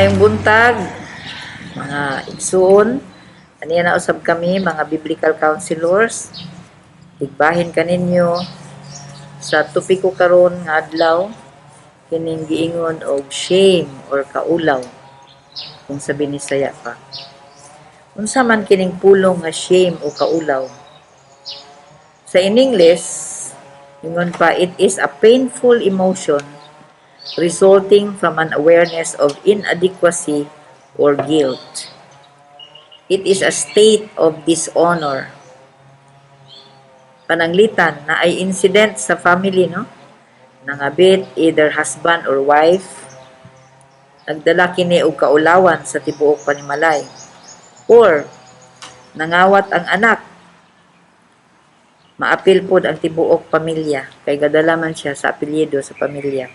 Maayong buntag, mga igsuon. Aniya na usab kami, mga biblical counselors. Tigbahin kaninyo sa topiko karon nga adlaw, kining giingon og shame or kaulaw kung sa Binisaya pa. Unsa man kining pulong nga shame o kaulaw? Sa in English, ingon pa, it is a painful emotion resulting from an awareness of inadequacy or guilt. It is a state of dishonor. Pananglitan naay incident sa family, no? Nangabit either husband or wife, nagdala kini og kaulawan sa tibuok panimalay. Or nangawat ang anak, maapil pod ang tibuok pamilya kay gadala man siya sa apelyido sa pamilya.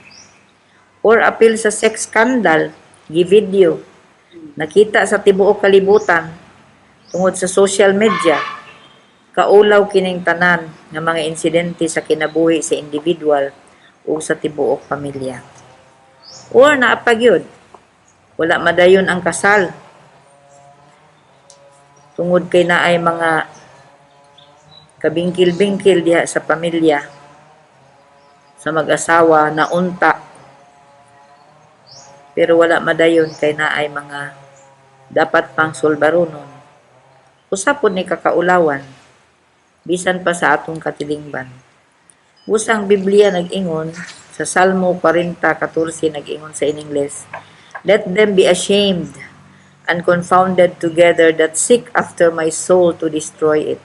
Or apil sa sex scandal, gi-video, nakita sa tibuok kalibutan tungod sa social media. Kaulaw kining tanan nga mga insidente sa kinabuhi sa individual o sa tibuok pamilya. Or naa pa gyud, wala madayon ang kasal tungod kay naay mga kabingkil-bingkil diha sa pamilya sa mag-asawa na unta, pero wala madayon kay naay mga dapat pang sulbaronon. Usa pod ni kakaulawan bisan pa sa atong katilingban. Busa ang Biblia nag-ingon sa Salmo 40:14, nag-ingon sa in English, "Let them be ashamed and confounded together that seek after my soul to destroy it.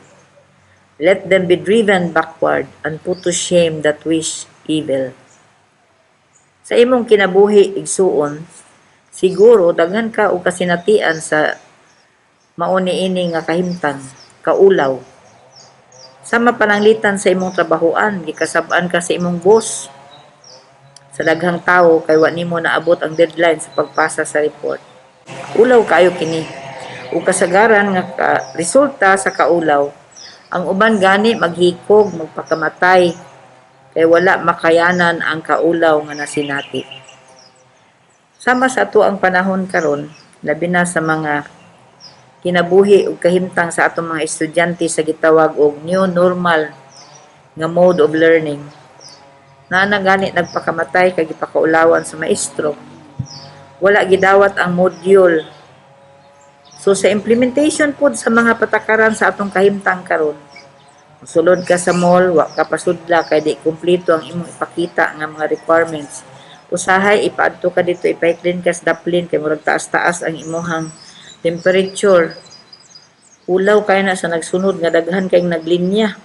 Let them be driven backward and put to shame that wish evil." Sa imong kinabuhi, igsuon, siguro daghan ka og kasinatian sa mao niini nga kahimtang, kaulaw. Sama pananglitan sa imong trabahoan, gikasab-an ka sa imong boss sa daghang tawo kay wa nimo naabot ang deadline sa pagpasa sa report. Ulaw kaayo kini. Ug kasagaran nga resulta sa kaulaw, ang uban gani maghikog, magpakamatay kay wala makayanan ang kaulaw nga nasinati. Sama sa ato ang panahon karon, labi na sa mga kinabuhi ug kahimtang sa atong mga estudyante sa gitawag og new normal nga mode of learning. Naa na gani nagpakamatay kay gipakaulawan sa maestro. Wala gidawat ang module. So sa implementation pod sa mga patakaran sa atong kahimtang karon, sulod ka sa mall, wa ka pasudla kay di kumpleto ang imong ipakita nga mga requirements. Usahay ipaadto ka dito, ipahiklin ka sa daplin kay murag taas-taas ang imuhang temperature. Ulaw kay na sa nagsunod nga daghan kay naglinya.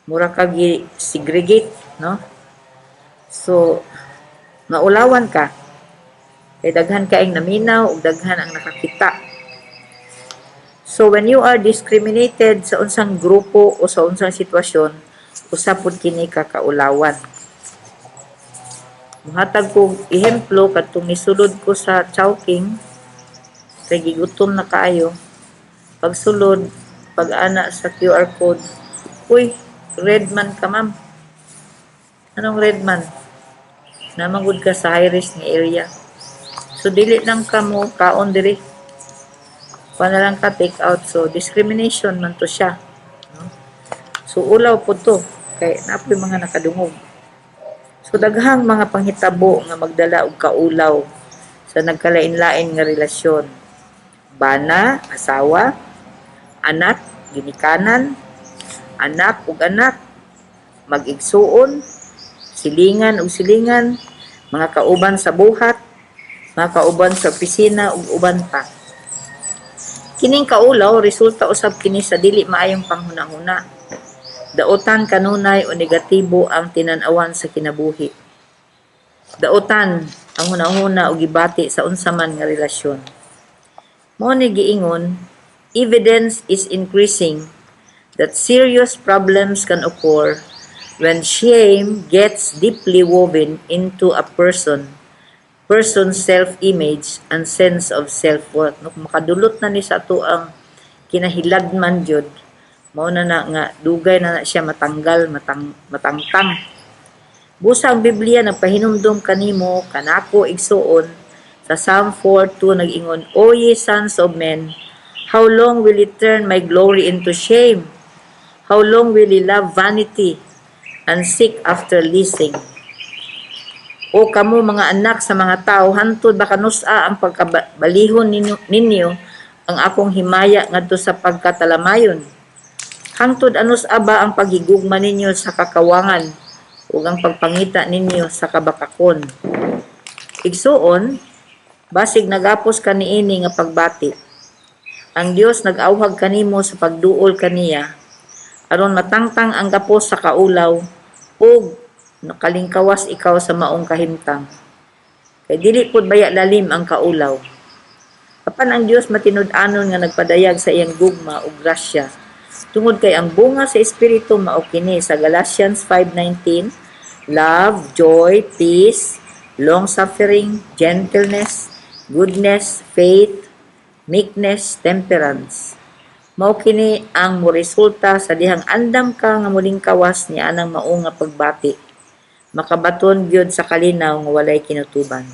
Mura ka gi-segregate, no? So maulawan ka kay daghan kaayong naminaw ug daghan ang nakakita. So when you are discriminated sa unsang grupo o sa unsang sitwasyon, usa pud kini ka kaulawan. Muhatag ko ehemplo, kadtong nisulod ko sa Chowking kay gigutom na kaayo. Pagsulod, pag ana sa QR code, "Uy, red man ka, ma'am." "Anong red man?" "Naa man gud ka sa high risk nga area. So dili lang ka mo kaon diri. Pa na lang ka take out." So discrimination man to siya. No? So ulaw po to kay naa poy mga nakadungog. So daghang mga panghitabo nga magdala og kaulaw sa nagkalain-lain nga relasyon. Bana, asawa, anak, ginikanan, anak ug anak, mag-igsuon, silingan ug silingan, mga kauban sa buhat, mga kauban sa opisina ug uban pa. Kining kaulaw resulta usab kini sa dili maayong panghunahuna. Dautan kanunay o negatibo ang tinan-awan sa kinabuhi. Dautan ang hunahuna o gibati sa unsa man nga relasyon. Mao ni giingon, evidence is increasing that serious problems can occur when shame gets deeply woven into a person's self-image and sense of self-worth. No, kung makadulot na ni sa ato ang kinahilagman jud, mao na na nga dugay na na siya matanggal, matangtang. Busa ang Biblia nagpahinumdom kanimo, kanako, igsuon, Sa Psalm 4:2 nag-ingon, "O ye sons of men, how long will ye turn my glory into shame? How long will ye love vanity and seek after leasing?" O kamo mga anak sa mga tao, hantod ba kanus-a ang pagkabalihon ninyo ang akong himaya ngadto sa pagkatalamayon? Hangtod anus-a ba ang paghigugma ninyo sa kakawangan ug ang pagpangita ninyo sa kabakakon? Igsuon, basig nagapos ka niini nga pagbati. Ang Dios nag-awhag kanimo sa pagduol kaniya aron matangtang ang gapos sa kaulaw ug nakalingkawas ikaw sa maong kahimtang. Kay dili pud baya lalim ang kaulaw. Apan ang Dios matinud-anon nga nagpadayag sa iyang gugma ug grasya. Tungod kay ang bunga sa Espiritu mao kini sa Galatians 5:19, love, joy, peace, long-suffering, gentleness, goodness, faith, meekness, temperance. Mao kini ang moresulta sa dihang andam ka nga mulingkawas ni anang mao nga pagbati. Makabaton gyud sa kalinaw nga walay kinutuban.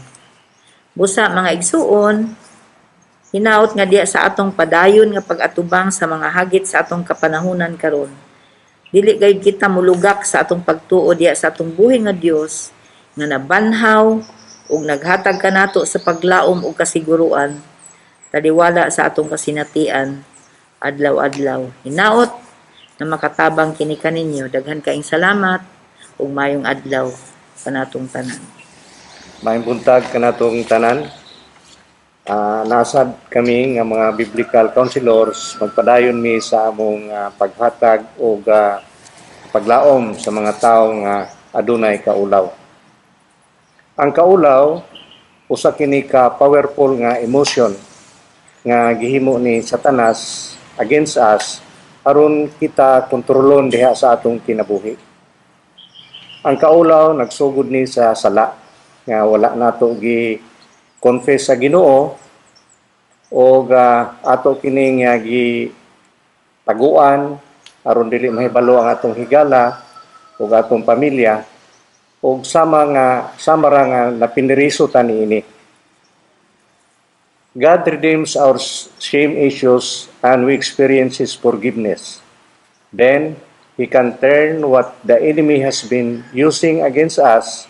Busa, mga igsuon, hinaot nga diha sa atong padayon nga pag-atubang sa mga hagit sa atong kapanahunan karon, dili gayud kita mulugak sa atong pagtuo diha sa atong buhi nga Dios nga nabanhaw ug naghatag kanato sa paglaom ug kasiguruan taliwala sa atong kasinatian adlaw-adlaw. Hinaot na makatabang kini kaninyo. Daghan kaayong salamat ug maayong adlaw kanatong tanan. Maayong buntag kanatong tanan. Nasad kami nga mga biblical counselors, magpadayon mi sa among paghatag og paglaom sa mga tawo nga adunay kaulaw. Ang kaulaw usa kini ka powerful nga emotion nga gihimo ni Satanas against us aron kita kontrolon diha sa atong kinabuhi. Ang kaulaw nagsugod ni sa sala nga wala nato gi confess sa Ginoo og ato kining gi taguan aron dili mahibalo ang atong higala ug atong pamilya ug sama ra nga napiniriso ta niini. God redeems our shame issues and we experience His forgiveness. Then, He can turn what the enemy has been using against us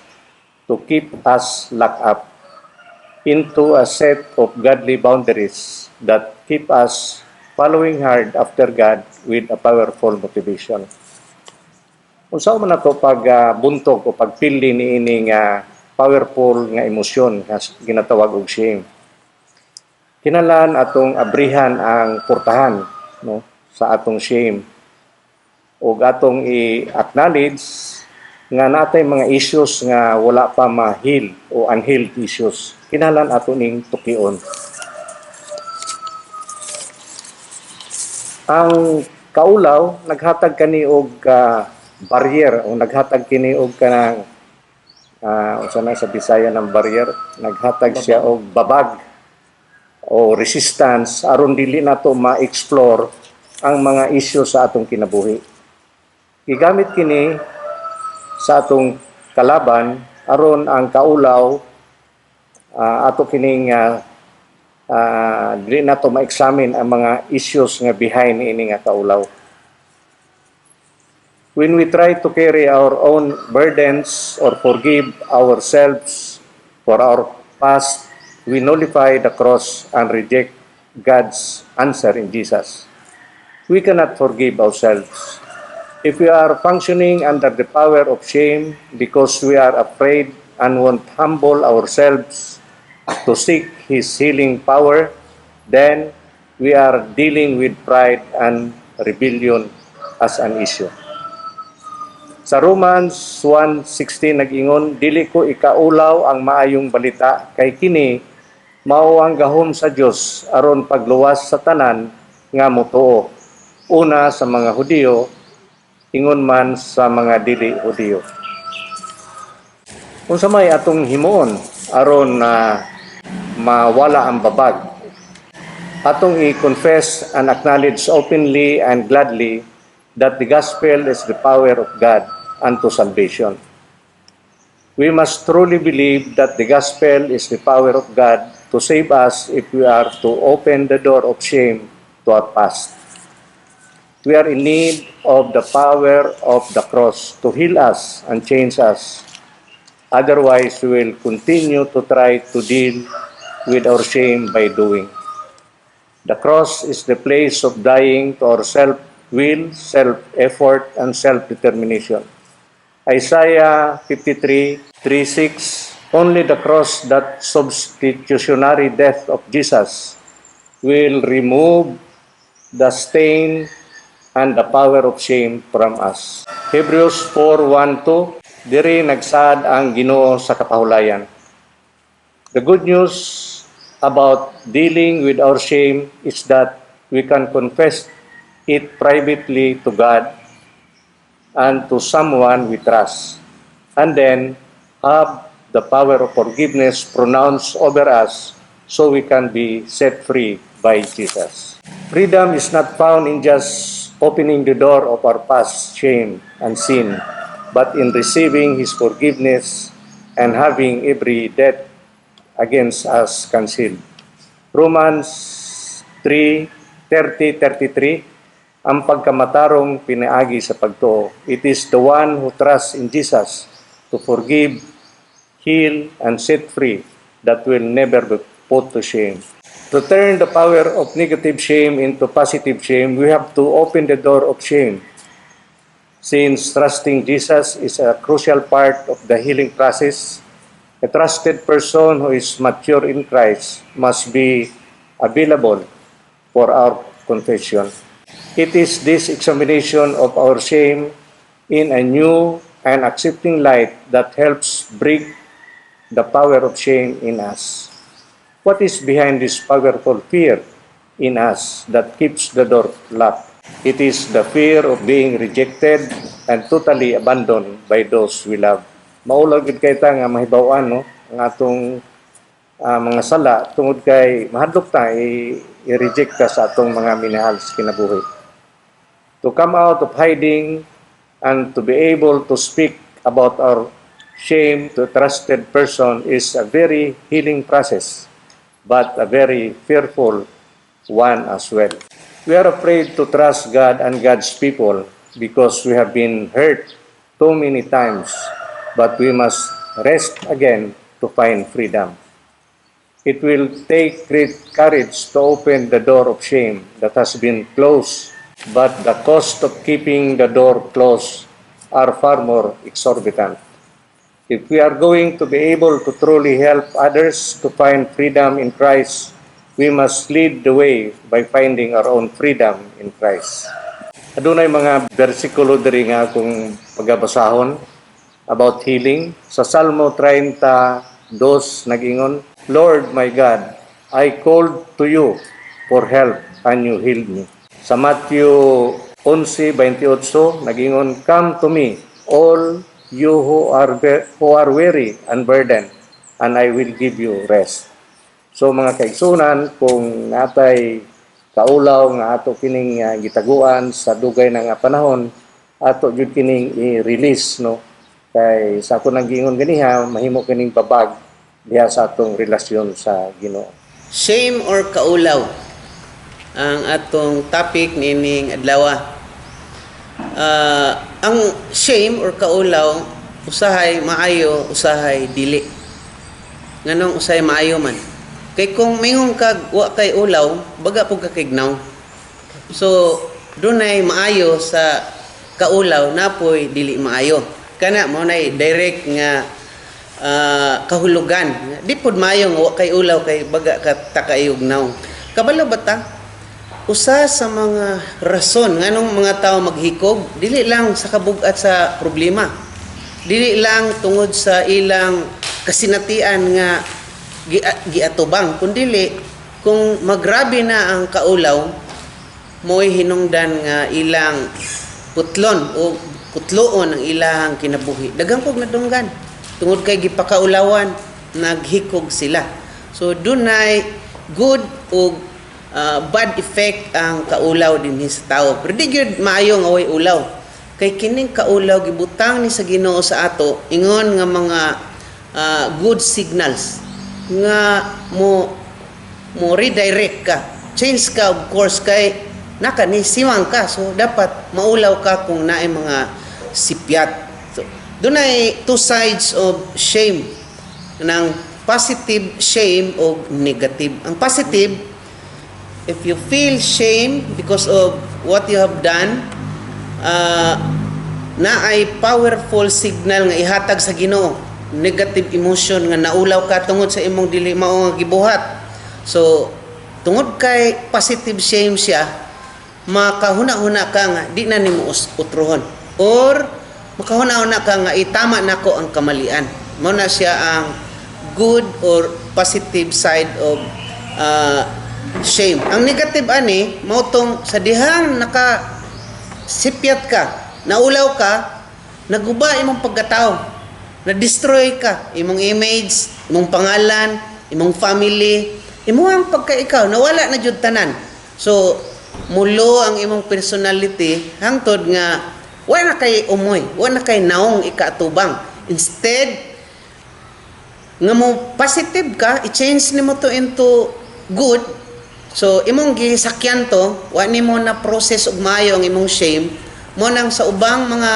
to keep us locked up into a set of godly boundaries that keep us following hard after God with a powerful motivation. Unsa man nato pag buntog o pagpili ni ini nga powerful nga emosyon nga ginatawag og shame? Kinahanglan atong abrihan ang portahan, no, sa atong shame ug atong i-acknowledge nga natay mga issues nga wala pa ma-heal o unhealed issues. Kinahanglan ato ning tukion. Ang kaulaw naghatag kani og barrier o naghatag kini og kanang unsa na sa Bisaya ng barrier, naghatag siya og babag o resistance aron dili nato ma-explore ang mga issue sa atong kinabuhi. Gigamit kini sa atong kalaban aron ang kaulaw ato kining dili nato ma-examine ang mga issues nga behind ini nga kaulaw. When we try to carry our own burdens or forgive ourselves for our past, we nullify the cross and reject God's answer in Jesus. We cannot forgive ourselves. If we are functioning under the power of shame because we are afraid and won't humble ourselves to seek His healing power, then we are dealing with pride and rebellion as an issue. Sa Romans 1:16 nag-ingon, "Dili ko ikaulaw ang maayong balita kay kini mao ang gahom sa Dios aron pagluwas sa tanan nga motuo, una sa mga Hudiyo, ingon man sa mga dili Hudiyo." Unsa may atong himuon aron na mawala ang babag? Atong i-confess and acknowledge openly and gladly that the gospel is the power of God unto salvation. We must truly believe that the gospel is the power of God. to save us if we are to open the door of shame to our past. We are in need of the power of the cross to heal us and change us. Otherwise, we will continue to try to deal with our shame by doing. The cross is the place of dying to our self-will, self-effort, and self-determination. Isaiah 53:3-6. Only the cross, that substitutionary death of Jesus, will remove the stain and the power of shame from us. Hebrews 4:1-2. Diri nagsaad ang Ginoo sa kapahulayan. The good news about dealing with our shame is that we can confess it privately to God and to someone we trust, and then have the power of forgiveness pronounced over us so we can be set free by Jesus. Freedom is not found in just opening the door of our past shame and sin, but in receiving His forgiveness and having every debt against us cancelled. Romans 3:30-33. Ang pagkamatarong pinaagi sa pagtuo. It is the one who trusts in Jesus to forgive, heal, and set free that will never be put to shame. To turn the power of negative shame into positive shame, we have to open the door of shame. Since trusting Jesus is a crucial part of the healing process, a trusted person who is mature in Christ must be available for our confession. It is this examination of our shame in a new and accepting light that helps break the power of shame in us. What is behind this powerful fear in us that keeps the door locked? It is the fear of being rejected and totally abandoned by those we love. Maulaw gid kay ta nga mahibaw-an, no, ang atong mga sala tungod kay mahadlok ta i-reject ka sa atong mga minahal sa kinabuhi. To come out of hiding and to be able to speak about our shame to a trusted person is a very healing process, but a very fearful one as well. We are afraid to trust God and God's people because we have been hurt too many times, but we must rest again to find freedom. It will take great courage to open the door of shame that has been closed, but the cost of keeping the door closed are far more exorbitant. If we are going to be able to truly help others to find freedom in Christ, we must lead the way by finding our own freedom in Christ. Adunay mga bersikulo diri nga akong pagabasahon about healing. Sa Salmo 32 nag-ingon, "Lord my God, I called to you for help and you healed me." Sa Matthew 11:28 nag-ingon, "Come to me, all you who are weary and burdened, and I will give you rest." So mga kaigsunan, kung natay kaulaw nga ato kining gitaguan sa dugay na nga panahon, ato jud kining i-release, no, kay sa ako nang giingon ganiha, mahimo kining babag diha sa atong relasyon sa Ginoo. Shame or kaulaw ang atong topic niining adlaw. Ang shame or kaulaw, usahay maayo, usahay dili. Nganong usahay maayo man? Kay kung mingon kag wa kay ulaw, baga pud ka kignaw. So dunay maayo sa kaulaw, napoy dili maayo. Kana mao nay direct nga kahulugan. Di pod maayo nga wa kay ulaw kay baga ka takayugnaw. Kabalo ba ta? Usa sa mga rason nganong mga tao maghikog, dili lang sa kabugat sa problema. Dili lang tungod sa ilang kasinatian nga giatubang, kundili kung magrabe na ang kaulaw, mo'y hinungdan nga ilang putlon o putloon ang ilang kinabuhi. Daghan kog nadunggan tungod kay gipakaulawan, naghikog sila. So dunay good o bad effect ang kaulaw dinhi sa tao. Pero di gyud maayo nga way ulaw. Kay kining kaulaw gibutang ni sa Ginoo sa ato ingon nga mga good signals nga mo Mo redirect ka, change ka of course kay naka ni siwang ka. So dapat maulaw ka kung naay mga sipyat. So dunay two sides of shame, ng positive shame o negative. Ang positive, if you feel shame because of what you have done, na ay powerful signal nga ihatag sa Ginoo. Negative emotion nga naulaw ka tungod sa imong dili mao nga gibuhat. So tungod kay positive shame siya, makahuna-huna ka nga di na nimo utrohon or makahuna-huna ka nga itama nako ang kamalian. Mao na siya ang good or positive side of shame. Ang negative ani mao tong sa dihang naka sipyat ka, naulaw ka, naguba imong pagkatao, na-destroy ka, imong image, imong pangalan, imong family, imong pagka-ikaw, nawala na jud tanan. So, mulo ang imong personality hangtod nga wala na kay umoy, wala na kay naong ikaatubang. Instead, nga mo positive ka, i-change nimo to into good. So imong gisakyan to, wa nimo na process og maayo ang imong shame mo. Nang sa ubang mga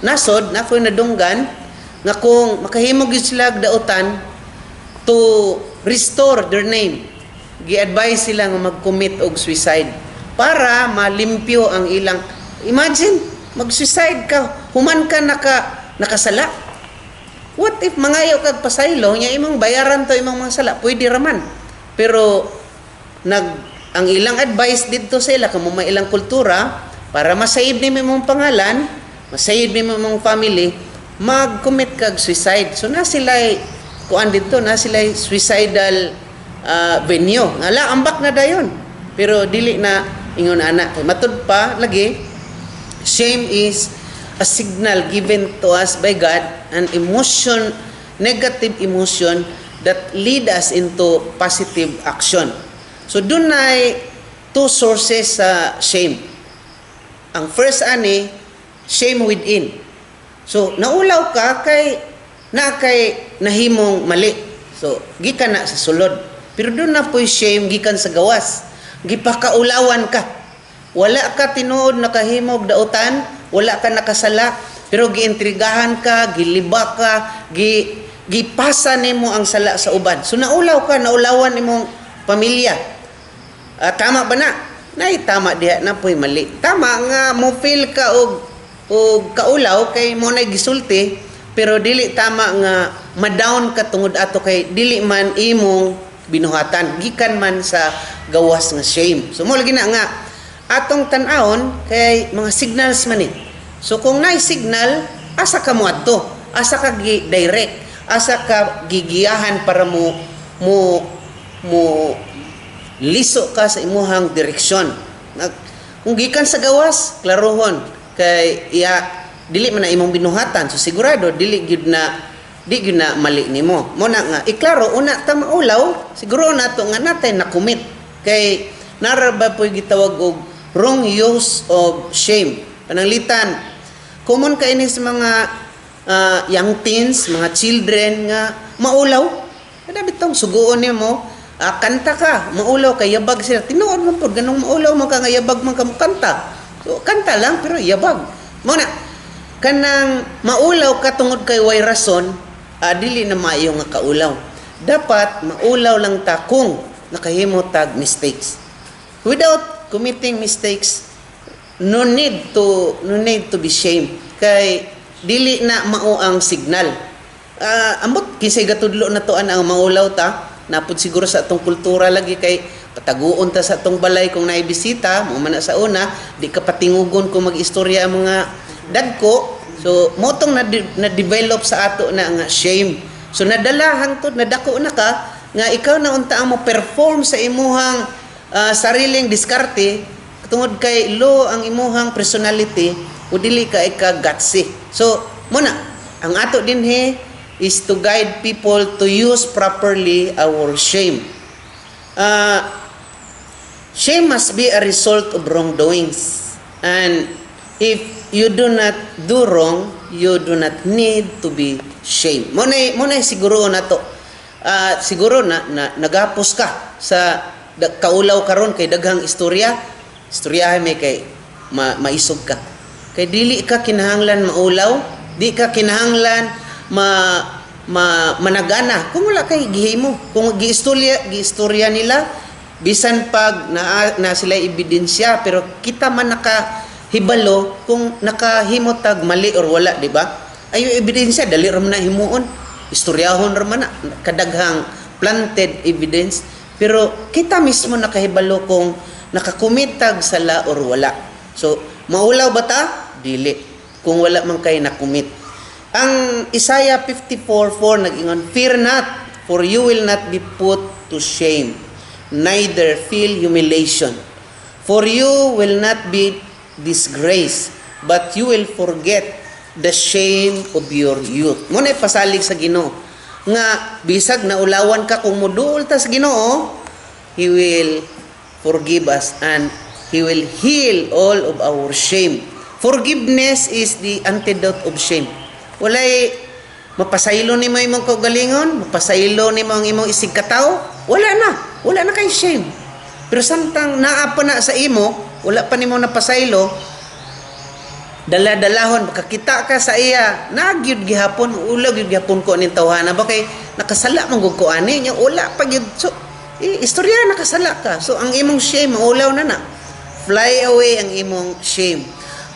nasod na ako'y nadunggan nga kung makahimo gyud sila og dautan, to restore their name, gi-advise sila nga mag-commit og suicide para malimpyo ang ilang. Imagine, mag-suicide ka human ka nakasala. What if mangayo kag pasaylo nya imong bayaran to imong mga sala? Pwede raman. Pero nag ang ilang advice didto sa ila, kamo may ilang kultura, para masave nimo imong pangalan, masave nimo imong family, mag-commit kag suicide. So na sila kuan didto, na sila suicidal venue. Ngala ambak na dayon. Pero dili na ingon ana kay matud pa lagi, shame is a signal given to us by God, an emotion, negative emotion that lead us into positive action. So dunay two sources sa shame. Ang first ani, shame within. So naulaw ka kay na kay nahimong mali. So gikan na sa sulod. Pero duna po'y shame gikan sa gawas. Gipakaulawan ka. Wala ka tinuod nakahimog dautan, wala ka nakasala, pero giintrigahan ka, giliba ka, gipasa nimo ang sala sa uban. So naulaw ka, naulawan nimong pamilya. Ah, tama ba na? Nay tama diha na po'y mali. Tama nga mo feel ka og kaulaw kay mo na gisulti, pero dili tama nga ma-down ka tungod ato kay dili man imong binuhatan, gikan man sa gawas nga shame. So mo lagi na nga atong tan-awon kay mga signals man ni. So kung naay signal, asa ka mo adto? Asa ka gi direct? Asa ka gigiyahan para mo liso ka sa imuhang direksyon? Kung gikan sa gawas, klarohon kay iya dili man na imong binuhatan. So sigurado dili gyud na di gyud na mali nimo. Mo na nga iklaro una ta maulaw, siguro nato nga natay na commit kay nara ba po'y gitawag og wrong use of shame. Pananglitan common kay ni sa mga young teens, mga children nga maulaw. Kada bitong suguon nimo, kanta ka, maulaw kay yabag sila. Tinuod man pud ganung maulaw man ka nga yabag man ka mo kanta. So kanta lang pero yabag. Mo na kanang maulaw ka tungod kay way rason, dili na maayo nga kaulaw. Dapat maulaw lang ta kung nakahimo tag mistakes. Without committing mistakes, no need to be shame kay dili na mao ang signal. Ambot kinsay gatudlo na to ang maulaw ta. Napod siguro sa atong kultura lagi kay pataguon ta sa atong balay kung naay bisita mo man na. Sa una, di ka patingugon kung mag-istorya ang mga dagko. So mo tong na-develop sa ato na nga shame. So nadala hangtod nadako na ka nga ikaw na unta ang mo perform sa imuhang sariling diskarte tungod kay low ang imuhang personality o dili ka ika gutsy. So muna ang ato dinhi is to guide people to use properly our shame. Shame must be a result of wrongdoings. And if you do not do wrong, you do not need to be shamed. Mo na siguro na to. Siguro na nagapos ka sa kaulaw karon kay daghang istorya, istoryahan may kay maisog ka. Kay dili ka kinahanglan maulaw, di ka kinahanglan ma, ma managana kung wala kay gihimo. Kung giistorya giistorya nila bisan pag na sila ebidensya, pero kita man nakahibalo kung nakahimo tag mali or wala, di ba? Ayo ebidensya, dali ra man na himuon, istoryahon ra man na kadaghang planted evidence, pero kita mismo nakahibalo kung nakacommit tag sala or wala. So maulaw ba ta? Dili, kung wala man kay nakumit. Ang Isaiah 54:4 nag-ingon, "Fear not, for you will not be put to shame, neither feel humiliation. For you will not be disgraced, but you will forget the shame of your youth." Mao na pasalig sa Ginoo nga bisag naulawan ka, kung moduol ta sa Ginoo, He will forgive us and He will heal all of our shame. Forgiveness is the antidote of shame. Walay mapasaylo nimo imong kaugalingon, mapasaylo nimo ang imong isig katawo, wala na. Wala na kay shame. Pero samtang naa pa na sa imo, wala pa nimo napasaylo, dala-dalahon makakita ka sa iya, nagyud gihapon, ulaw gyud gihapon ko ning tawhana ba kay nakasala man gud ko ani nya, wala pa gyud. So istorya, nakasala ka, so ang imong shame maulaw na na, fly away ang imong shame.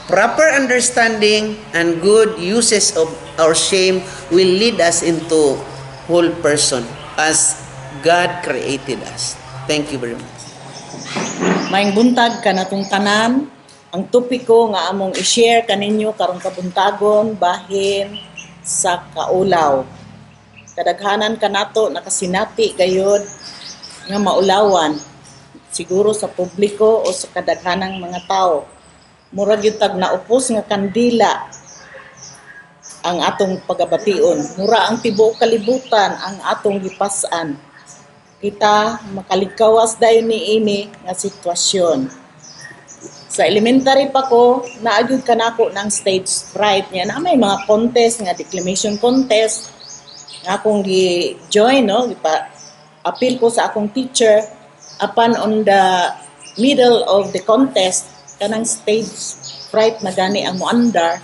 Proper understanding and good uses of our shame will lead us into whole person as God created us. Thank you very much. Maayong buntag kanatong tanan. Ang topiko nga among i-share kaninyo karong kabuntagon bahin sa kaulaw. Kadaghanan kanato nakasinati gayod nga maulawan siguro sa publiko o sa kadaghanang mga tao. Murag gyud tag naupos nga kandila ang atong pagabation. Mura ang tibuok kalibutan ang atong gipas-an. Kita makalikawas dayon niini nga sitwasyon. Sa elementary pa ko, naa gyud kanako ng stage fright niya. Na may mga contest nga declamation contest nga akong gi-join, no, gipa appeal ko sa akong teacher. Apan on the middle of the contest, kanang stage fright na gani ang moandar,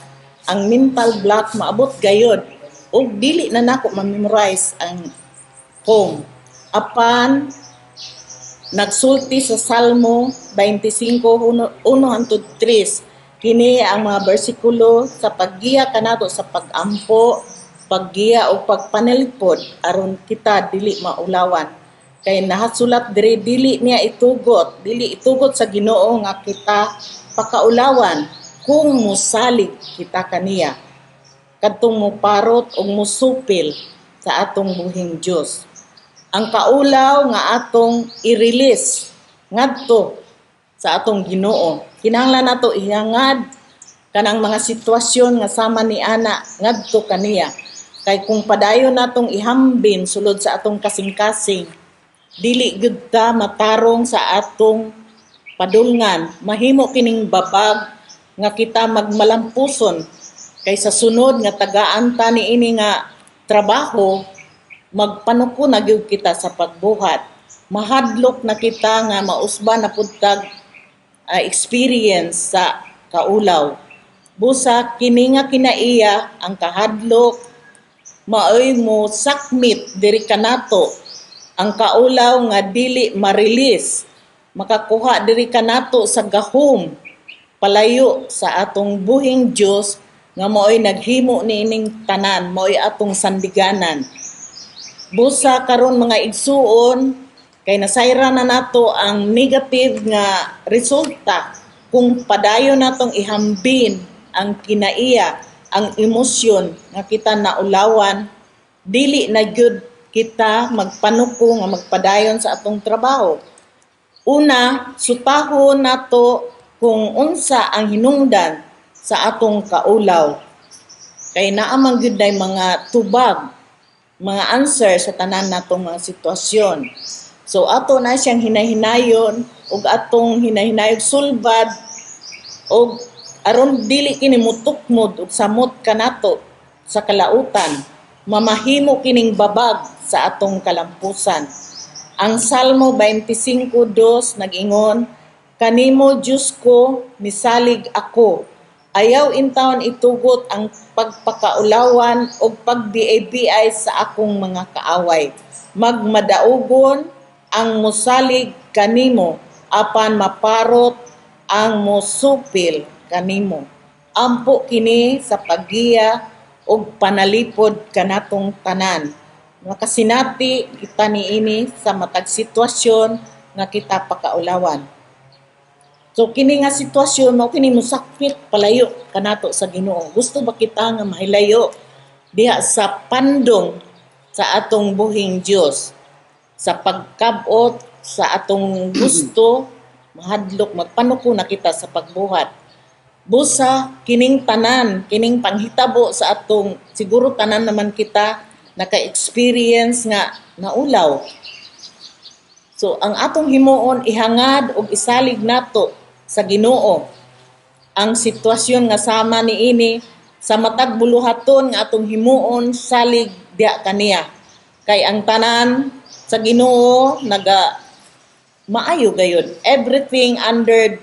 ang mental block maabot gayod ug dili na nako ma-memorize ang poem. Apan nagsulti sa Salmo 25:1 hangtod 3, kini ang mga bersikulo sa paggiya kanato sa pag-ampo, paggiya o pagpanalipod aron kita dili maulawan, kay nahasulat diri, dili niya itugot, dili itugot sa Ginoo nga kita pakaulawan kung musalig kita kaniya, kadtong muparot og musupil sa atong buhing Dios. Ang kaulaw nga atong i-release ngadto sa atong Ginoo, kinahanglan nato ihangad kanang mga sitwasyon nga sama ni ana ngadto kaniya, kay kung padayon natong ihambin sulod sa atong kasing-kasing, dili gyud ta matarong sa atong padulngan. Mahimo kining babag nga kita magmalampuson, kay sa sunod nga tagaan ta niini nga trabaho, magpanuko na gyud kita sa pagbuhat, mahadlok na kita nga mausba na pud tag experience sa kaulaw. Busa kini nga kinaiya, ang kahadlok, maoy mo sakmit diri kanato. Ang kaulaw nga dili ma-release makakuha diri kanato sa gahom palayo sa atong buhing Dios nga maoy naghimo niining tanan, maoy atong sandiganan. Busa karon, mga igsuon, kay nasayra na nato ang negative nga resulta kung padayon natong ihambin ang kinaiya, ang emosyon nga kita naulawan, dili na gyud kita magpanuko nga magpadayon sa atong trabaho. Una, sutahon nato kung unsa ang hinungdan sa atong kaulaw. Kay naa man gyud nay mga tubag, mga answer sa tanan natong mga sitwasyon. So ato na siyang hinahinayon ug atong hinahinayog sulbad og aron dili kini mutukmod ug samot kanato sa kalautan. Mamahimo kining babag. sa atong kalampusan. Ang Salmo 25:2 nag-ingon, "Kanimo, Diyos ko, misalig ako. Ayaw intawon itugot ang pagpakaulawan o pagbiay-biay sa akong mga kaaway. Magmadaugon ang musalig kanimo, apan maparot ang musupil kanimo." Ampo kini sa paggiya ug panalipod kanatong tanan. Makasinati kita niini sa matag sitwasyon nga kita pakaulawan. So kini nga sitwasyon mao kini mosakit palayo kanato sa Ginoo. Gusto ba kita nga mahilayo diha sa pandong sa atong buhing Dios, sa pagkabot sa atong gusto, mahadlok, magpanuko na kita sa pagbuhat? Busa kining tanan, kining panghitabo sa atong, siguro tanan naman kita naka-experience nga naulaw. So ang atong himuon, ihangad og isalig nato sa Ginoo ang sitwasyon nga sama niini. Sa matag buluhaton nga atong himuon, salig diha kaniya. Kay ang tanan sa Ginoo naga maayo gayud. Everything under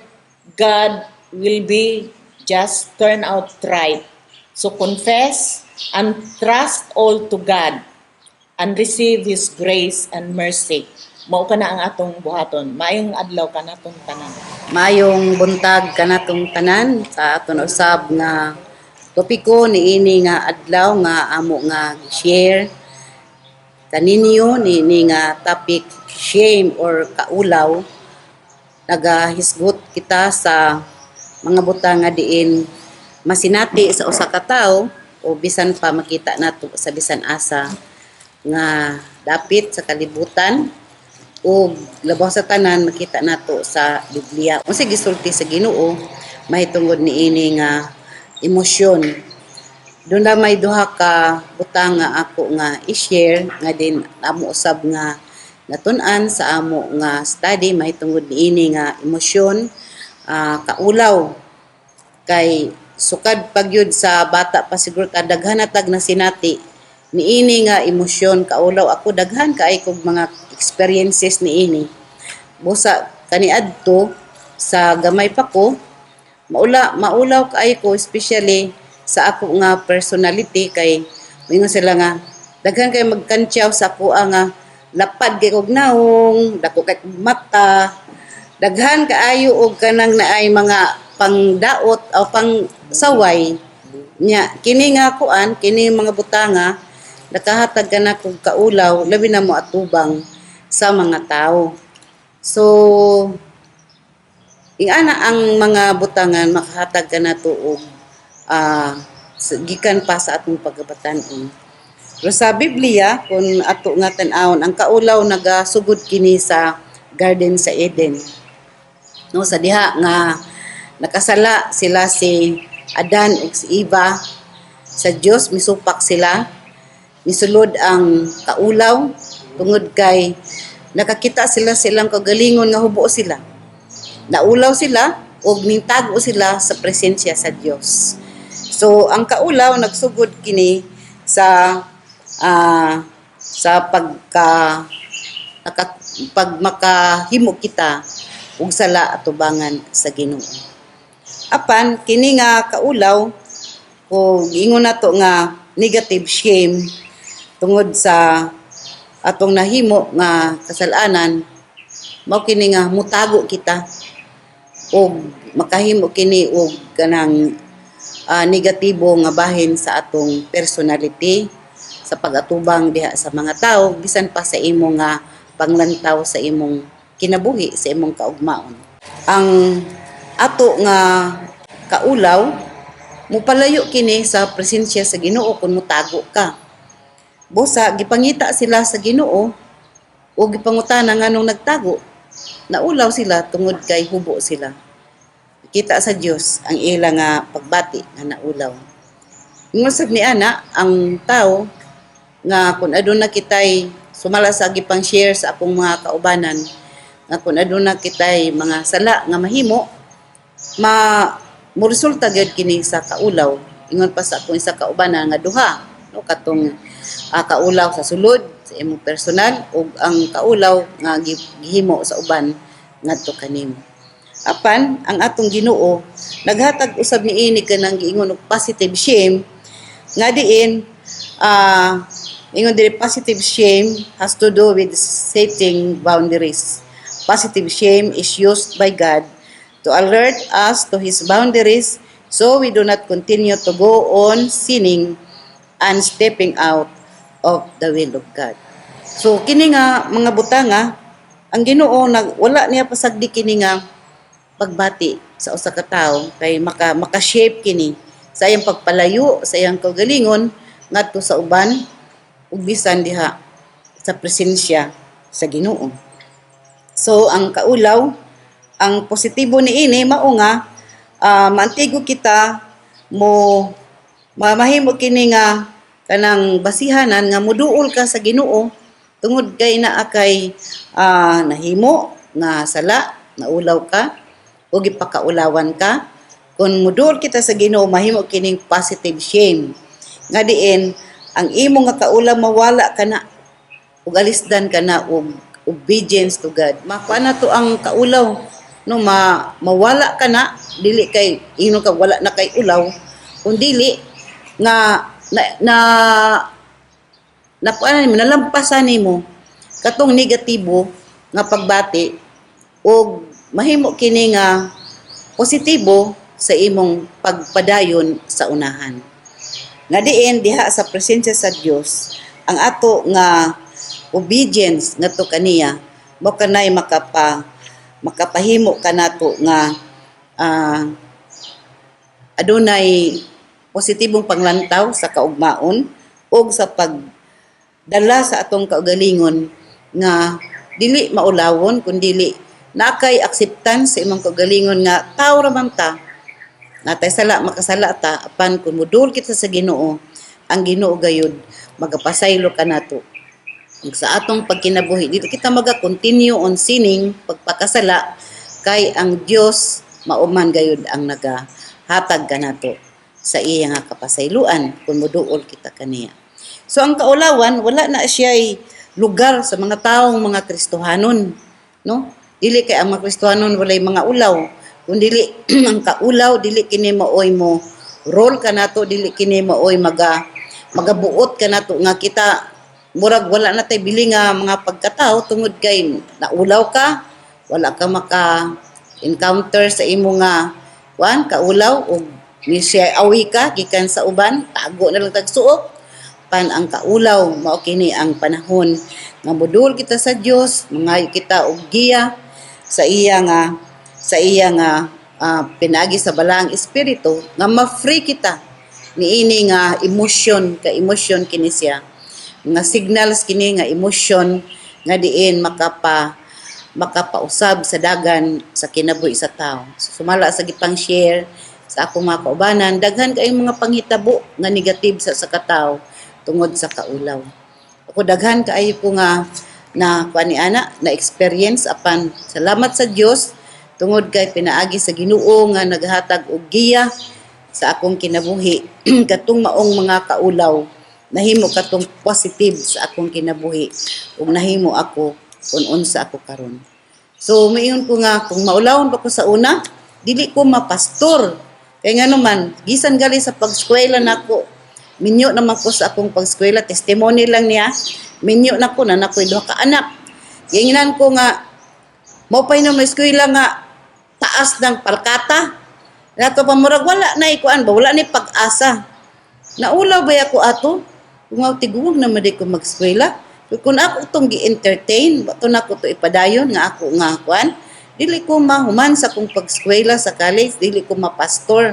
God will be just turn out right. So confess and trust all to God and receive His grace and mercy. Mao kana ang atong buhaton. Maayong adlaw kanatong tanan. Maayong buntag kanatong tanan sa aton usab nga topiko niini nga adlaw nga amo nga share kaninyo niini nga topic, shame or kaulaw. Nagahisgot kita sa mga butang nga diin masinati sa usa ka tawo o bisan pa makita nato sa bisan asa nga dapit sa kalibutan ug labaw sa tanan makita nato sa Biblia unsa gisulti sa Ginoo mahitungod niini nga emosyon. Doon na may duha ka butang nga ako nga i-share nga din amo usab nga natun-an sa amo nga study mahitungod niini nga emosyon, kaulaw, kay sukad pagyud sa bata pa siguro ta, daghan na tag na sinati niini nga emosyon, kaulaw. Ako, daghan kay kog mga experiences niini. Busa kaniadto sa gamay pa ko, maulaw kaayo ko, especially sa ako nga personality, kay moingon sila nga daghan kay magkantyaw sa ako nga lapad kay kog naong, dako kay kog mata, daghan kaayo og kanang naay mga pangdaot o pangsaway nya. Kini nga kuan, kini mga butanga nakahatag ka na kog kaulaw, labi na mo atubang sa mga tao. So ingana ang mga butangan makahatag ka na og gikan pa sa atong pagkabatan-on. Pero sa Biblia, kung ato nga tan-awon, ang kaulaw nagasugod kini sa Garden sa Eden. No, sa diha nga nakasala sila, si Adan ug si Eva, sa Dios, misupak sila, misulod ang kaulaw tungod kay nakakita sila silang kagalingon nga hubo sila. Naulaw sila ug nintago sila sa presensya sa Dios. So ang kaulaw nagsugod kini sa pagka naka, pag makahimo kita og sala atubangan sa Ginoo. Apan kini nga kaulaw, kung ingon nato nga negative shame tungod sa atong nahimo nga kasalanan, mao kini nga mutago kita og makahimo kini og kanang negatibo nga bahin sa atong personality, sa pag-atubang diha sa mga tao, bisan pa sa imo nga panglantaw sa imong kinabuhi, sa imong kaugmaon. Ang ato nga kaulaw mupalayo kini sa presensya sa Ginoo kung mutago ka. Busa gipangita sila sa Ginoo o gipangutana nganong nagtago. Naulaw sila tungod kay hubo sila. Kita sa Dios ang ila nga pagbati nga naulaw. Ingon sad ni ana ang tao nga kung aduna kitay, sumala sa gipang share sa akong mga kaubanan, nga kung aduna kitay mga sala nga mahimo, ma moresulta gyud kini sa kaulaw. Ingon pa sa akong isa kaubanan nga duha, no, katong kaulaw sa sulod sa imong personal ug ang kaulaw nga gihimo sa uban ngadto kanimo. Apan ang atong Ginoo naghatag usab niini kanang giingon og positive shame nga diin ingon diri, positive shame has to do with setting boundaries. Positive shame is used by God to alert us to His boundaries so we do not continue to go on sinning and stepping out of the will of God. So kini nga mga butanga, ang Ginoo nag wala niya pasagdi kini nga pagbati sa usa ka tawo kay maka-shape kini sa iyang pagpalayo sa iyang kaugalingon ngadto sa uban ug bisan diha sa presensya sa Ginoo. So ang kaulaw, ang positibo niini mao nga maantigo kita mo, mahimo kini nga kanang basihanan nga muduol ka sa Ginoo tungod kay naa kay nahimo nga sala, naulaw ka o gipakaulawan ka. Kung muduol kita sa Ginoo, mahimo kining positive shame nga diin ang imo nga kaulaw mawala kana ug alisdan ka na og obedience to God. Makuha na to ang kaulaw, no, mawala ka na, dili kay ino ka wala na kay ulaw, kun dili nga na na nakuha nimo, nalampasan nimo katong negatibo nga pagbati ug mahimo kini nga positibo sa imong pagpadayon sa unahan. Nga diin diha sa presensya sa Dios, ang ato nga obedience ngadto kaniya mo kanay makapahimo kanato nga adunay positibong panglantaw sa kaugmaon ug sa pagdala sa atong kaugalingon nga dili maulawon, kun dili naa kay acceptance sa imong kaugalingon nga tao ra man ta, natay sala, makasala ta. Apan kung mudul kita sa Ginoo, ang Ginoo gayud magapasaylo kanato. Ug sa atong pagkinabuhi, dili kita maga-continue on sinning, pagpakasala, kay ang Dios mao man gayud ang nagahatag kanato sa iya nga kapasayloan kung moduol kita kaniya. So ang kaulawan, wala na siya lugar sa mga taong mga Kristohanon, no? Dili kay ang mga Kristohanon walay mga ulaw, kun dili ang kaulaw dili kini maoy mo role kanato, dili kini maoy magabuot kanato nga kita murag wala na tay bili nga mga pagkatao tungod kay naulaw ka, wala ka maka encounter sa imo nga kuan kaulaw ug ni siya awi ka gikan sa uban, tago na lang tagsuok. Pan ang kaulaw, mao kini ang panahon nga modul kita sa Dios, mangayo kita og giya sa iya nga pinaagi sa Balaang Espiritu nga ma-free kita niini nga emosyon, ka emosyon kini siya, mga signals kini nga emosyon nga diin makapausab sa dagan sa kinabuhi sa tao. So, sumala sa gipang share sa akong mga kaubanan, daghan kayong mga panghitabo nga negative sa katao tungod sa kaulaw. Ako, daghan kaayo ko nga na kuan ni ana na experience, apan salamat sa Dios tungod kay pinaagi sa Ginoo nga naghatag og giya sa akong kinabuhi, katong maong mga kaulaw nahimo katong positive sa akong kinabuhi ug nahimo ako kung unsa ako karon. So mayon ko nga kung maulawon pa ko sa una, dili ko mapastor. Kay nga naman, gisan gali sa pagskwela nako, minyo naman ko sa akong pagskwela, testimony lang niya, minyo na ko na nakoy duha ka anak. Giingnan ko nga mao pay na may eskwela nga taas ng palkata. Nato pa murag wala na ikuan ba, wala ni pag-asa. Naulaw ba ako ato? Kung ako tiguang naman di ko mag-eskwela. Kung ako itong gi-entertain, bato na ko to ipadayon nga ako nga kuan, dili ko mahuman sa akong pag-eskwela sa college, dili ko mapastor.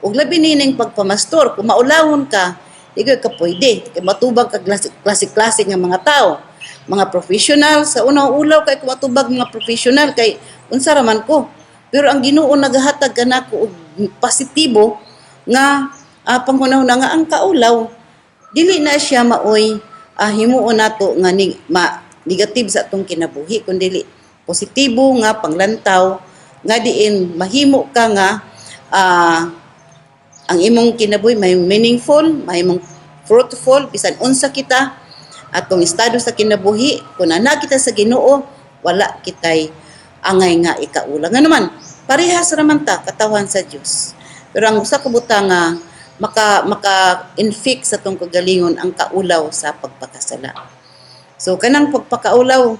Ug labi nining pagpamastor, kung maulawon ka, di ka pwede. Kay matubag ka klase-klase nga mga tao. Mga professional, sa unang ulaw kay kung matubag mga professional kay unsa ra man ko. Pero ang Ginoo nagahatag kanako og positibo nga panghunahuna nga ang kaulaw dili na siya maoy himuon nato nga negative sa atong kinabuhi, kun dili positibo nga panglantaw nga diin mahimo ka nga ang imong kinabuhi may meaningful, mahimong fruitful, bisan unsa kita atong estado sa kinabuhi, kung ana kita sa Ginoo, wala kitay angay nga ikaulaw. Nga naman, parehas raman ta katawhan sa Dios. Pero ang usa ka butang nga maka infect sa atong kagalingon, ang kaulaw sa pagpakasala. So kanang pagpakaulaw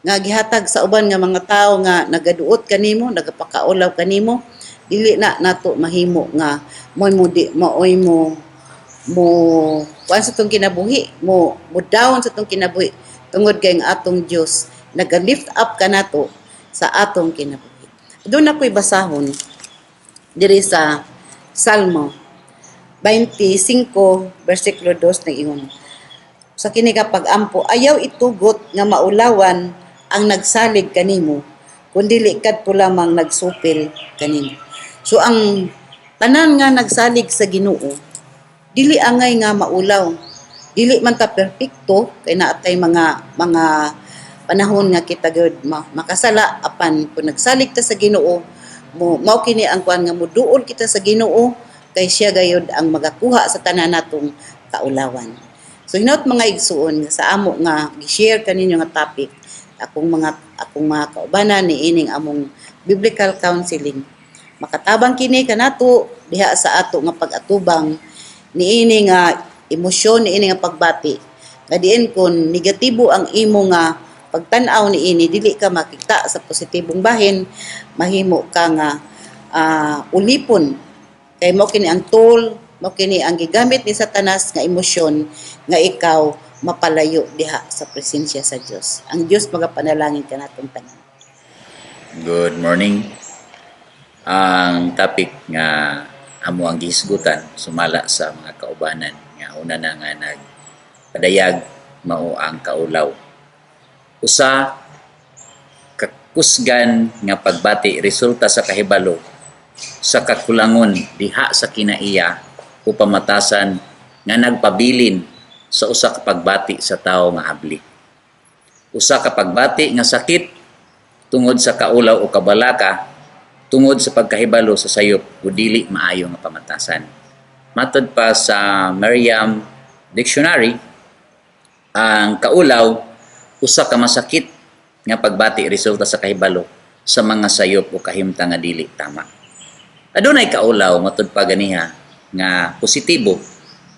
nga gihatag sa uban nga mga tawo nga nagaduot kanimo, nagapakaulaw kanimo, dili na nato mahimo nga mo di maoy mo mo kuan sa atong kinabuhi, mo mo down sa atong kinabuhi, tungod kay ang atong Dios naga-lift up kanato sa atong kinabuhi. Doon ako'y basahon diri sa Salmo 25 versikulo 2, nag-ingon sa kini ka pag-ampo: "Ayaw itugot nga maulawan ang nagsalig kanimo, kundi kadto lamang nagsupil kanimo." So ang tanan nga nagsalig sa Ginoo, dili angay nga maulaw. Dili man ta perpekto kay naatay mga panahon nga kita gyud makasala, apan kung nagsalig ta sa Ginoo, mo mao kini ang kuan nga muduol kita sa Ginoo kay siya gayud ang magakuha sa tanan natong kaulawan. So hinaut, mga igsuon, nga sa amo nga gi-share kaninyo nga topic, akong mga kaubanan ni ining among biblical counseling, makatabang kini kanato diha sa ato nga pag-atubang niini nga emosyon, niini nga pagbati, nga diin kon negatibo ang imo nga pagtan-aw niini, dili ka makita sa positibong bahin, mahimo ka nga ulipon, kay mo kini ang tool, mo kini ang gigamit ni Satanas nga emosyon nga ikaw mapalayo diha sa presensya sa Dios. Ang Dios magapanalangin kanatong tanan. Good morning. Ang topic nga amo ang gihisgutan sumala sa mga kaubanan nga una na nga nagpadayag mao ang kaulaw. Usa ka kusgan nga pagbati resulta sa kahibalo sa kakulangon diha sa kinaiya o pamatasan nga nagpabilin sa usa ka pagbati sa tawo nga abli. Usa ka pagbati nga sakit tungod sa kaulaw o kabalaka tungod sa pagkahibalo sa sayop o dili maayo nga pamatasan. Matod pa sa Merriam Dictionary, ang kaulaw usa ka masakit nga pagbati resulta sa kahibalo sa mga sayop o kahimtang nga dili tama. Adunay kaulaw, matod pa ganiha, nga positibo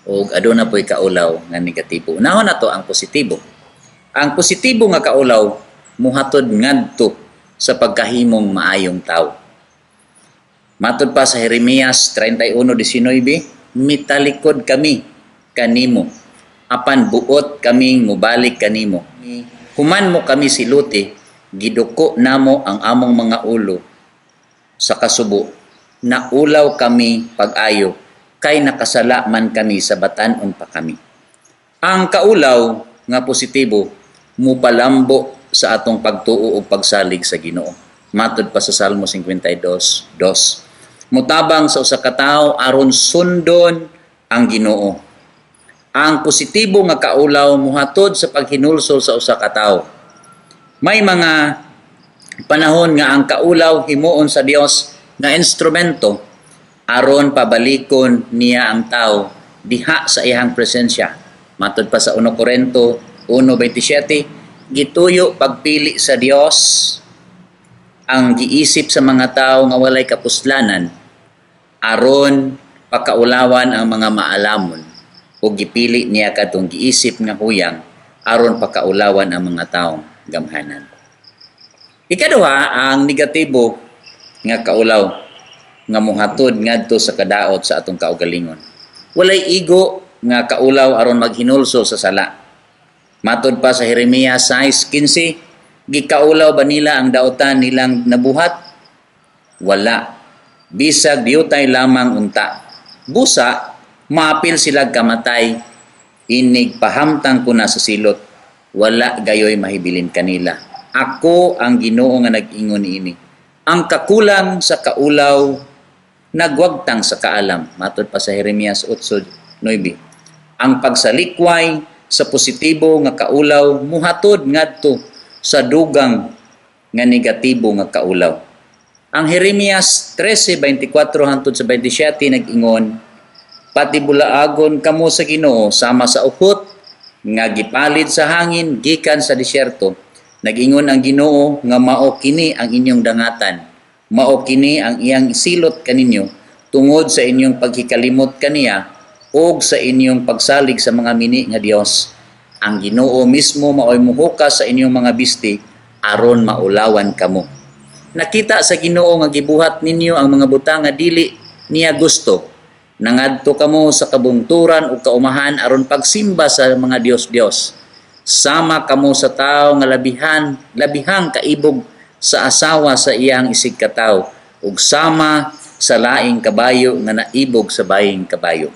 o aduna po'y kaulaw nga negatibo. Unahon nato ang positibo. Ang positibo nga kaulaw muhatod ngadto sa pagkahimong maayong tawo. Matod pa sa Jeremias 31:19, "Mitalikod kami kanimo, apan buot kaming mubalik kanimo. Human mo kami siluti, giduko namo ang among mga ulo sa kasubo. Naulaw kami pag-ayo, kay nakasala man kami sa batan-on pa kami." Ang kaulaw nga positibo mupalambo sa atong pagtuo ug pagsalig sa Ginoo. Matod pa sa Salmo 52:2. Mutabang sa usa ka tawo aron sundon ang Ginoo. Ang positibo nga kaulaw muhatod sa paghinulsol sa usa ka tawo. May mga panahon nga ang kaulaw himuon sa Dios nga instrumento aron pabalikon niya ang tao diha sa iyang presensya. Matod pa sa 1 Corinto 1:27, "Gituyo pagpili sa Dios ang giisip sa mga tao nga walay kapuslanan aron pakaulawan ang mga maalamon, ug gipili niya kadtong giisip nga huyang aron pakaulawan ang mga taong gamhanan." Ikaduha, ang negatibo nga kaulaw nga muhatod ngadto sa kadaot sa atong kaugalingon. Walay igo nga kaulaw aron maghinulsol sa sala. Matod pa sa Jeremias 6:15, "Gikaulaw ba nila ang daotan nilang nabuhat? Wala. Bisag diutay lamang unta. Busa, maapil sila kamatay, inig pahamtang ko na sa silot, wala gayoy mahibilin kanila. Ako ang Ginoo nga nag-ingon niini." Ang kakulang sa kaulaw nagwagtang sa kaalam. Matod pa sa Jeremias 8:9. Ang pagsalikway sa positibo nga kaulaw muhatod ngadto sa dugang nga negatibo nga kaulaw. Ang Jeremias 13:24 hangtod sa 27 nag-ingon, Patibulaagon kamo sa Ginoo sama sa uhot nga gipalid sa hangin gikan sa disyerto. Nag-ingon ang Ginoo nga mao kini ang inyong dangatan. Mao kini ang iyang silot kaninyo tungod sa inyong paghikalimot kaniya ug sa inyong pagsalig sa mga mini nga Dios. Ang Ginoo mismo maoy muhukas sa inyong mga bisti aron maulawan kamo. Nakita sa Ginoo nga gibuhat ninyo ang mga butang nga dili niya gusto. Nangadto kamo sa kabungturan ug kaumahan aron pagsimba sa mga dios-dios. Sama kamo sa tawo nga labihang kaibog sa asawa sa iyang isigkatawo ug sama sa laing kabayo nga naibog sa baying kabayo.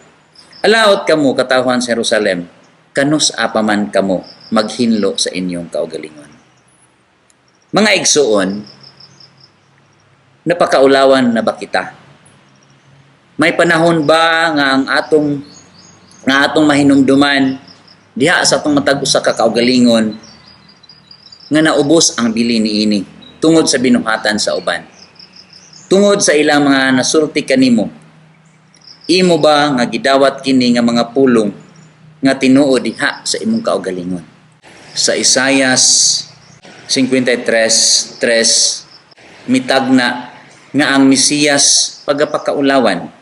Alaot kamo, katawhan sa Jerusalem, kanus-a pa man kamo maghinlo sa inyong kaugalingon? Mga igsuon, napakaulawan na ba kita? May panahon ba nga ang atong mahinumduman diha sa atong matag usa ka kaugalingon nga naubos ang bili niini tungod sa binuhatan sa uban? Tungod sa ilang mga nasulti kanimo, imo ba nga gidawat kini nga mga pulong nga tinuod diha sa imong kaugalingon? Sa Isayas 53:3, mitagna nga ang Mesiyas pagapakaulawan,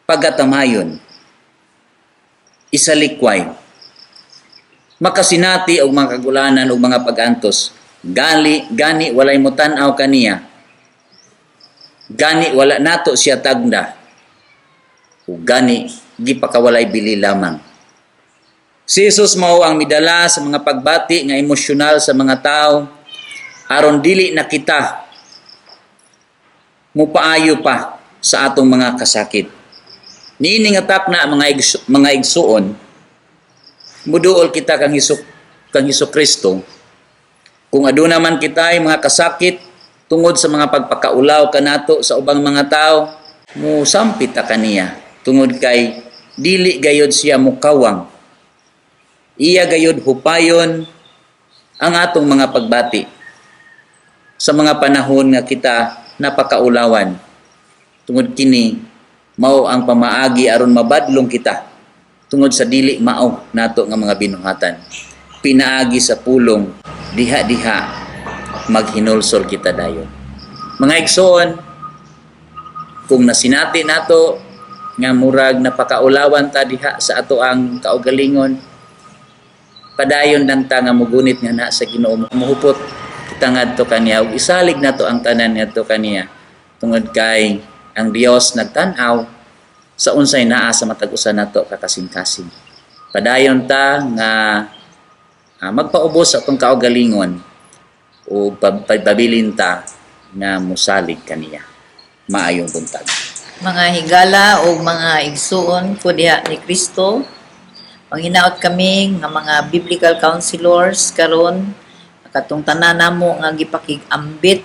pagatamayon, isalikway, makasinati og mga kagulanan og mga pag-antos, gani walay motan-aw kaniya, gani wala nato siya tagda, ug gani gipakawalay bili lamang. Si Jesus mao ang midala sa mga pagbati nga emosyonal sa mga tao aron dili na kita mupaayo pa sa atong mga kasakit. Niini nga takna, mga igsuon, muduol kita kang Hesus Kristo. Kung aduna man kita ay mga kasakit tungod sa mga pagpakaulaw kanato sa ubang mga tao, musampit ta kaniya tungod kay dili gayod siya mukawang. Iya gayod hupayon ang atong mga pagbati sa mga panahon nga kita napakaulawan, tungod kini mao ang pamaagi aron mabadlong kita tungod sa dili mao nato nga mga binuhatan. Pinaagi sa pulong, diha-diha maghinulsol kita dayon. Mga igsoon, kung nasinati nato nga murag napakaulawan ta diha sa ato ang kaugalingon, padayon lang ta nga mugunit nga na sa Ginoo, muhupot kita ngadto kaniya ug isalig nato ang tanan ngadto kaniya, tungod kay ang Dios nagtan-aw sa unsay naa sa matag usa nato ka kasing-kasing. Padayon ta nga magpaubos sa atong kaugalingon o pabilin ta nga musalig kaniya. Maayong buntag. Mga higala o mga igsuon ko diha ni Kristo, manghinaot kami nga mga biblical counselors karon, katong tanan namo nga gipakig-ambit,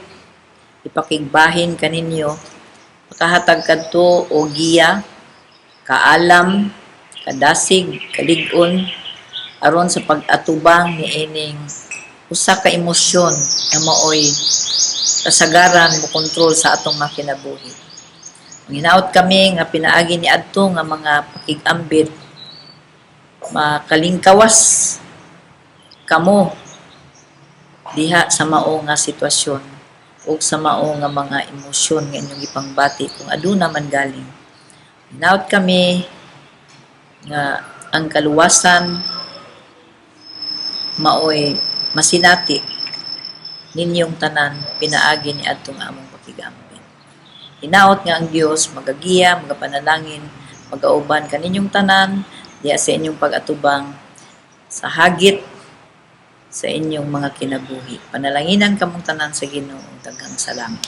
ipakigbahin kaninyo, makahatag kadto o giya, kaalam, kadasig, kalig-on aron sa pag-atubang niining usa ka emosyon nga maoy kasagaran mo kontrol sa atong mga kinabuhi. Manghinaot kami nga pinaagi ni adto nga mga pakig-ambit, makalingkawas kamo diha sa mao nga sitwasyon ug sa mao nga mga emosyon nga inyong ipangbati kung aduna man galing. Hinaot kami nga ang kaluwasan maoy masinati ninyong tanan pinaagi ni adtong among pakigambit. Hinaot nga ang Dios magagiya, magapanalangin, magauban kaninyong tanan diha sa inyong pag-atubang sa hagit sa inyong mga kinabuhi. Panalanginan kamong tanan sa Ginoo. Daghang salamat.